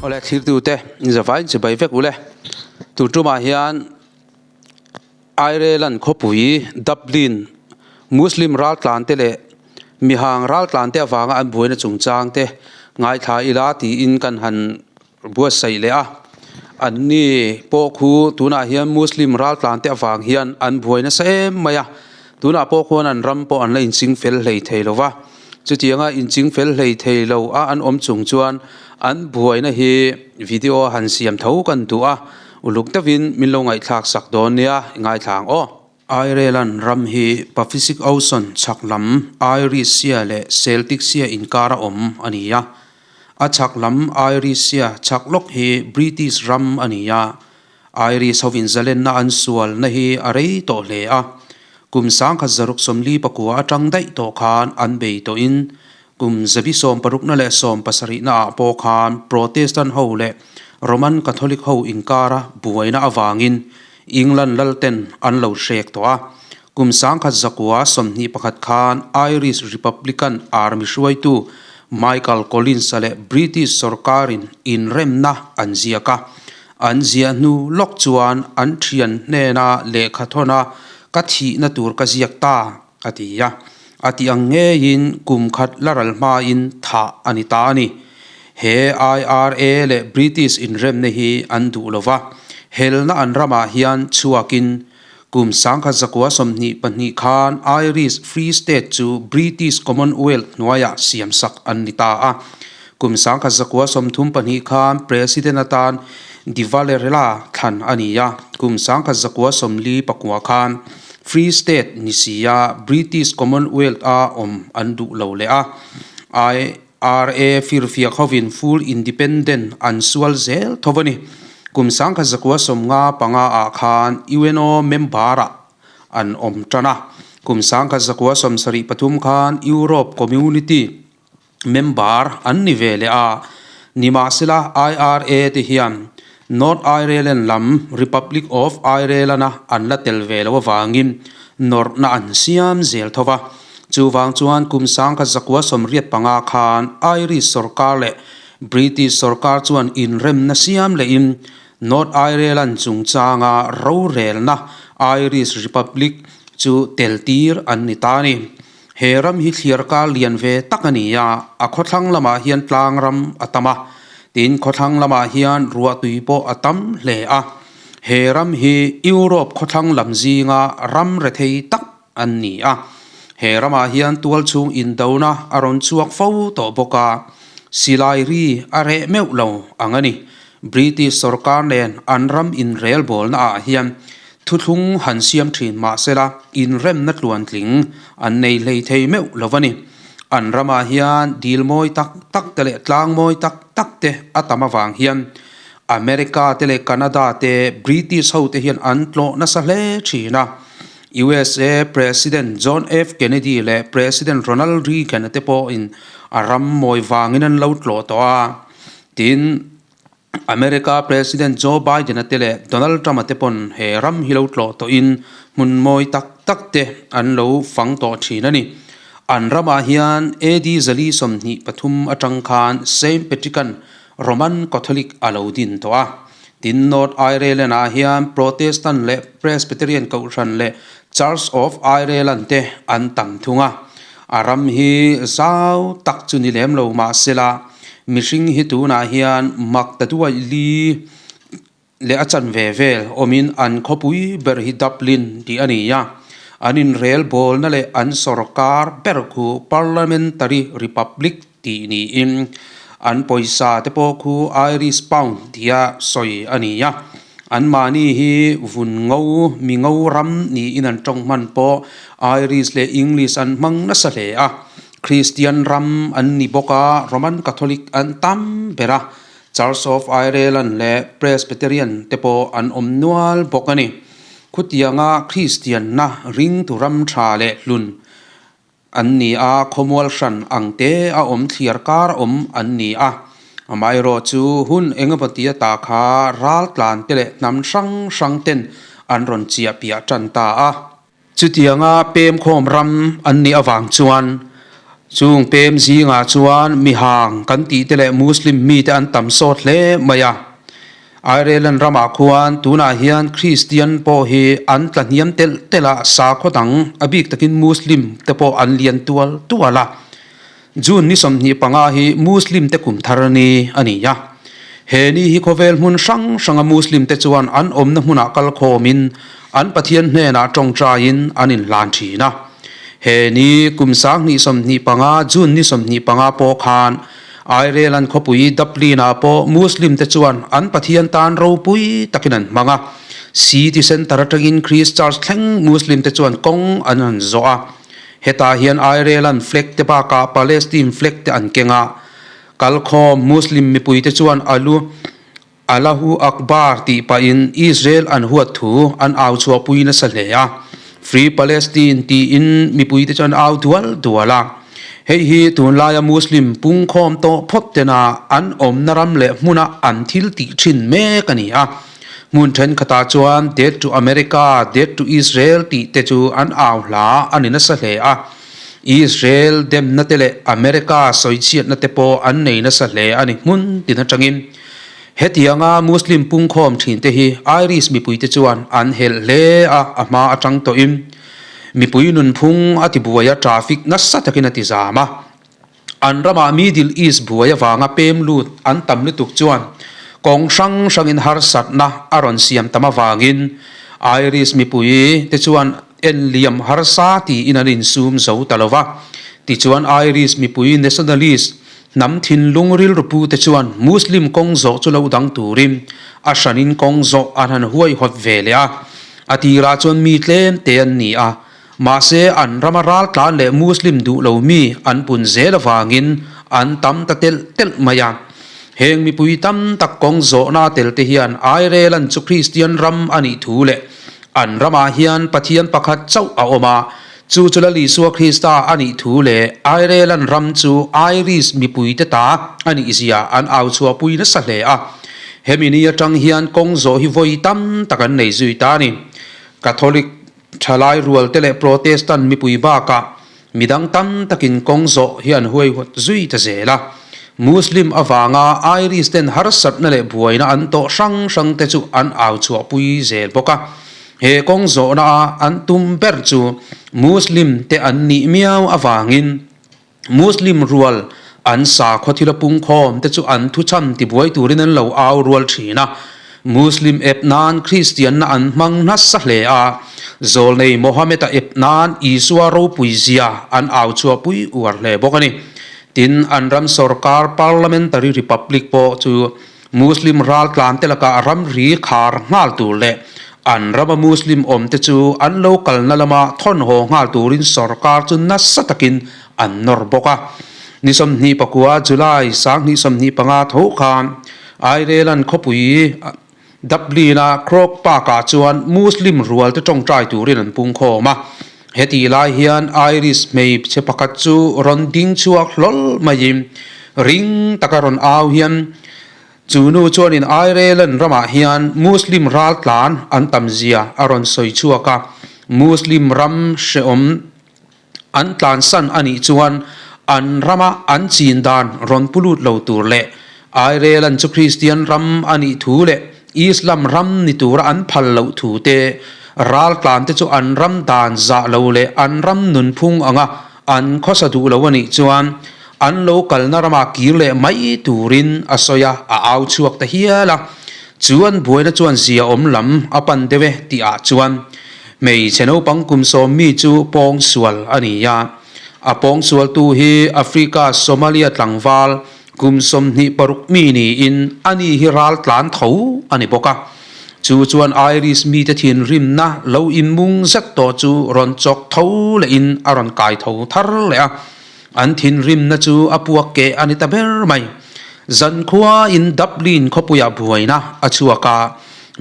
Awle thlirtute zavaiin chibai vek ule. Tun tumah hian Ireland khawpui Dublin Muslim raltlante leh mihang raltlante avanga an buaina chungchangte ngaithla ila tiin kan han buatsaih leh a. Anni pawh khu tunah hian Muslim raltlante avang hian an buai nasa em mai a, tunah pawh khuan an ram pawh an la inching fel hlei thei lo va. Chutianga inching fel hlei thei lo a an awm chung chuan an buaina hi video a han siam tho kan duh a, uluk deuhin min lo ngaihthlak sak dawn nia i ngaithla ang aw. Ireland ram hi Pacific Ocean chhak lam Irish Sea leh Celtic Sea inkara awm a ni a. A chhak lam Irish Sea chhak lawk hi British ram a ni a. Irish hovin zalenna an sualna hi a rei tawh hle a. Kum 1969 atang daih tawh khan an bei tawhin kum zabi sawmparukna leh sawmpasarihna ah pawh khan Protestant ho leh Roman Catholic ho inkara buaina avangin England lalten an lo hrek tawh a. Kum 1921 khan Irish Republican Army hruaitu Michael Collins-a leh British sorkarin inremna an ziak a. An ziah hnu lawk chuan an thian hnena lehkha thawn a, Ka thihna tur ka ziak ta, a ti a. A tih ang ngeiin kum khat la ral hmain thah a ni ta a ni. He IRA leh British inremna hi an duh lo va, helna an ramah hian chhuakin kum 1922 khan Irish Free State chu British Commonwealth hnuaiah siamsak an ni ta a. Kum 1932 khan President atan De Valera thlan a ni a, kum 1949 khan Free State ni sia British Commonwealth a awm an duh lo leh a, IRA firfiak hovin full independent an sual zel tho a ni. Kum 1995 ah khan UNO member-ah an awm tan a, kum 1973 khan Europe Community Member an ni ve leh a, nimahsela IRA te hian North Ireland lam Republic of Ireland-a an la tel ve loh avangin nawrhna an siam zel tho va. Chuvang chuan kum 1985 khan Irish sorkar leh British sorkar chuan inremna siam lehin North Ireland chungchanga rorelna Irish Republic chu teltir an ni ta a ni. He ram hi thliarkar lian ve tak a ni a, a khawthlang lamah hian tlang ram a tam a, tin khawthlang lamah hian ruahtui pawh a tam hle a. He ram hi Europe khawthlang lam zinga ram rethei tak an ni a. He ramah hian tualchhung indona a rawn chhuak fo tawh bawk a, silai ri a reh meuh lo ang a ni. British sorkar nen an ram inrelbawlna ah hian Thuthlung han siam thin mahsela inremna tluantling an nei hlei thei meuh lo a ni. An ramah hian dil mawi tak tak te leh tlang mawi tak tak te a tam avang hian America te leh Canada te British ho te hian an tlawh nasa hle thin a. USA President John F Kennedy leh President Ronald Reagan te pawhin a ram mawi vangin an lo tlawh tawh a. Tin. America President Joe Biden-a te leh Donald Trump-a te pawn he ram hi lo tlawh tawhin hmun mawi tak tak te an lo fang tawh thin a ni. An ramah hian AD 423 atang khan Saint Patrick-a'n Roman Catholic a lo din tawh a. Tin, North Ireland-ah hian Protestant leh Presbyterian Kohhran leh Church of Ireland te an tam thung a. A ram hi zau tak chu ni lem lo mahsela, Mihring hi tunah hian mak ta duaih li leh a chanve vel awmin an khawpui ber hi Dublin tih a ni a. An inrel bawlna leh an sorkar ber khu Parliamentary Republic tih niin an pawisa te pawh khu Irish Pound tia sawi a ni a. Anmahni hi vun ngo, mi ngo ram niin an tawng hman pawh Irish leh English an hmang nasa hle a. Kristian ram an ni bawk a, Roman Catholic an tam ber a, Church of Ireland leh Presbyterian te pawh an awm nual bawk a ni. Khutianga Kristianna ringtu ram tha leh hlun an ni a, khawmual hran ang te a awm thliar kar awm an ni a. Amaherawh chu hun engemaw tia ta kha raltlan te leh hnam hrang hrang ten an rawn chiah piah tan ta a. Chutianga pemkhawm ram an nih avang chuan Chung pem zingah chuan mihang kan tih te leh Muslim mite an tam sawt hle mai a. Ireland ramah khuan tunah hian Kristian pawh hi an tla hniam telh telh a, sakhaw dang a bik takin Muslim te pawh an lian tual tual a. June ni 25 hi Muslim te kum thar ni a ni a. He ni hi khawvel hmun hrang hranga Muslim te chuan an awmna hmunah kal khawmin an Pathian hnenah tawngtaiin an inhlan thin a. He ni kum 2025 June ni 25 pawh khan Ireland khawpui Dublin-ah pawh Muslim te chuan an Pathian tan ropui takin an hmang a. City centre atangin Christ Church thleng Muslim te chuan kawng an han zawh a. Hetah hian Ireland flag te bakah Palestine flag te an keng a. Kalkhawm Muslim mipui te chuan alu Allahu Akbar tih pahin Israel an huat thu an au chhuahpui nasa hle a, Free Palestine tiin mipuite chu an au dual dual a. Hei hi tunlaia Muslim pungkhawm tawh phawt tena an awmna ram leh hmuna an thil tih thin mek a ni a. Hmun thenkhatah chuan Death to America, Death to Israel tih te chu an au hla a ni nasa hle a. Israel demna te leh America sawichhiatna te pawh an nei nasa hle a ni hmun tin atangin. Hetianga Muslim pungkhawm thinte hi Irish mipuite chuan an helh hle a, a hma atang tawhin mipui nunphung a tibuai a, traffic nasa takin a tizam a. An ramah Middle East buai avanga pem lut an tam lutuk chuan kawng hrang hrangin harsatna a rawn siam tam avangin Irish mipui te chuan en liam harsa tiin an insum zo ta lo va. Tichuan Irish mipui nationalist hnam thinlung rilru pu te chuan Muslim kawng zawh chu lo dang turin a hranin kawng zawh an han huaihawt ve leh a. A tirah chuan mi tlem te an ni a, Mahse, an rama raltlan leh Muslim duh lo mi an pun zel avangin an tam ta telh telh mai a. Heng mipui tam tak kawng zawhna tel te hian Ireland chu Kristian ram a nih thu leh an ramah hian Pathian pakhat chauh a awm a, chu chu Lal Isua Krista a nih thu leh Ireland ram chu Irish mipuite ta a nih zia an au chhuahpui nasa hle a. Hemi ni atang hian kawng zawh hi vawi tam tak an nei zui ta a ni. Catholic Thalai rualte leh Protestant mipui bakah midang tam takin kawng zawh hi an huaihawt zui ta zel a. Muslim avanga Irish ten harsatna leh buaina an tawh hrang hrang te chu an au chhuahpui zel bawk a. He kawng zawhna a an tum ber chu Muslim te an nih miau avangin Muslim rual an sakhaw thil a pungkhawm te chu an thuchham tibuai turin an lo au rual thin a. Muslim ep nan Kristianna an hmang nasa hle a, zawlnei Mohammed-a ep nan Isua ropui zia an au chhuahpui uar hle bawk a ni. Tin, an ram sorkar Parliamentary Republic pawh chu Muslim raltlante lakah ramri khar nghal tur leh an rama Muslim awmte chu an lo kalna lama thawn haw nghal turin sorkar chu nasa takin an nawr bawk a. Ni 29 July 2025 tho khan Ireland khawpui Dublin-a Croke Park-ah chuan Muslim rualte tawngtai turin an pungkhawm a. Hetih lai hian Irish hmeichhe pakhat chu rawn ding chhuak hlawl maiin ring taka rawn au hian chu nu chuanin Ireland ramah hian Muslim raltlan an tam zia a rawn sawi chhuak a, Muslim ram hrehawm an tlansan a nih chuan an rama an chin dan rawn pu lut lo tur leh Ireland chu Kristian ram a nih thu leh Islam ram ni tura an phal loh thu te, raltlan te chu an ram dan zah lo leh an ram nunphung anga an khawsa duh lo a nih chuan an lo kalna ramah kir leh mai turin a sawi a, a au chhuak ta hial a. Chu an buaina chuan zia awm lam a pan deuh e tih ah chuan hmeichhe naupang kum sawm mi chu pawng sual a ni a. A pawng sualtu hi Africa Somalia tlangval kum 26 mi niin ani hi ral tlan tho a ni bawk a. Chu chuan Irish mite thinrimna lo inmung zet tawh chu rawn chawk tho lehin a rawn kai tho thar leh a. An thinrimna chu a puak keh a ni ta ber mai. Zankhuain Dublin khawpuiah buaina a chhuak a,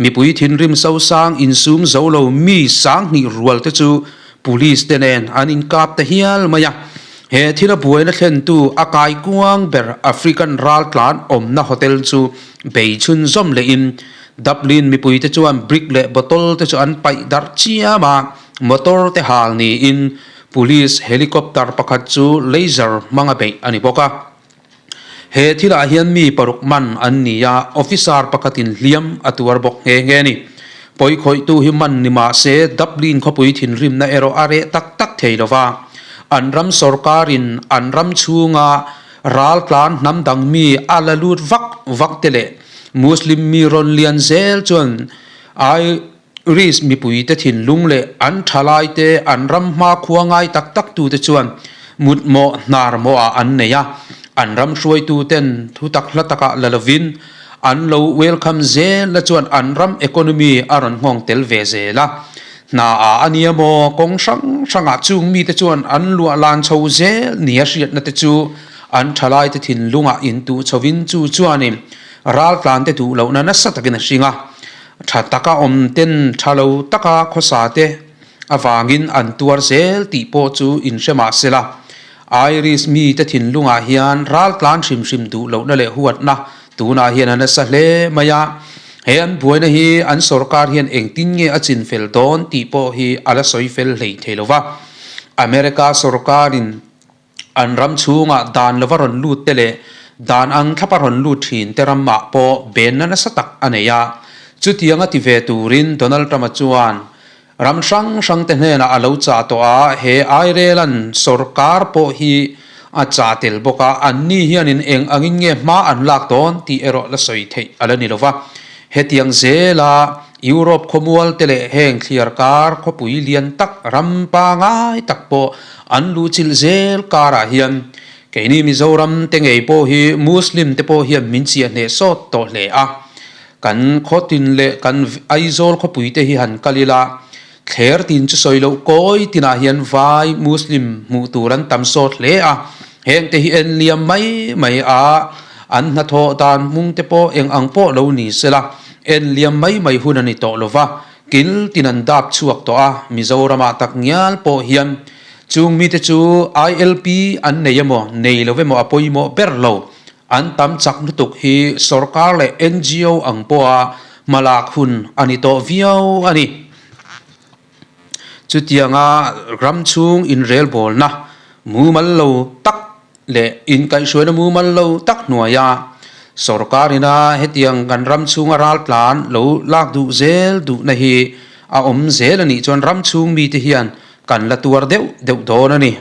mipui thinrim sosang insum zo lo mi 2000 rualte chu Police te nen an inkap ta hial mai a. He thila buaina thlentu a kaikuang ber African raltlan awmna hotel chu bei chhunzawm lehin Dublin mipuite chuan brick leh bottle te chu an paih darh chiam a, motor te hal niin. Police helicopter pakhat chu laser hmanga beih a ni bawk a. He thilah hian mi paruk man an ni a, officer pakhatin hliam a tuar bawk nghe nghe a ni. Pawikhawihtu hi man ni mah se Dublin khawpui thinrimna erawh a reh tak tak thei lo va. An ram sorkarin an ram chhunga raltlan hnam dang mi a la lut vak vak te leh Muslim mi rawn lian zel chuan Irish mipuite thinlung leh an thalaite an ram hmakhua ngai tak tak tute chuan mutmawh hnar mawhah an nei a, an ram hruaituten thu tak hla takah la lovin an lo welcome zel la chuan an ram economy a rawn nghawng tel ve zel a. Hna ah a nia maw, kawng hrang hrangah chung mite chuan an luah lan chho zel nia hriatna te chu an thalaite thinlungah intuh chhovin chu chuanin raltlante duh lohna nasa takin a hring a. Tha taka awm ten tha lo taka khawsa te avangin an tuar zel tih pawh chu inhre mah se la, Irish mite thinlungah hian raltlan hrim hrim duh lohna leh huatna tunah hian a nasa hle mai a. He an buaina hi an sorkar hian engtin nge a chin fel dawn tih pawh hi a la sawi fel hlei thei lo va. America sorkarin An ram chhungah dan lova rawn lut te leh dan ang thlapa rawn lut thin te ramah pawh benna nasa tak a nei a. Chutianga ti ve turin Donald Trump-a chuan ram hrang hrang te hnenah a lo chah tawh a, he Ireland sorkar pawh hi a chah tel bawk a, anni hianin eng angin nge hma an lak dawn tih erawh la sawi theih a la ni lo va. Hetiang zela Europe khawmual te leh heng thliar kar khawpui lian tak ram pangai tak pawh an luhchilh zel karah hian keini Mizoram te ngei pawh hi Muslim te pawh hian min chiah hneh sawt tawh hle a. Kan khawtin leh kan Aizawl khawpui te hi han kal ila thler tin chu sawi loh kawi tinah hian vai Muslim hmuh tur an tam sawt hle a. Heng te hi en liam mai mai a, an hnathawh dan hmung te pawh eng ang pawh lo ni sela en liam mai mai hun a ni tawh lova, kil tin an dap chhuak tawh a, Mizoramah tak ngial pawh hian chung mite chu ILP an nei emaw nei lo emaw a pawimawh ber lo, an tam chak lutuk hi sorkar leh NGO ang pawha hmalak hun a ni tawh viau a ni. Chutianga ram chhung inrelbawlna mumal lo tak leh inkaihhruaina mumal lo tak hnuaia sorkar ina hetiang kan ram chhunga raltlan lo lak duh zel duhna hi a awm zel a nih chuan ram chhung mite hian kan la tuar deuh deuh dawn a ni.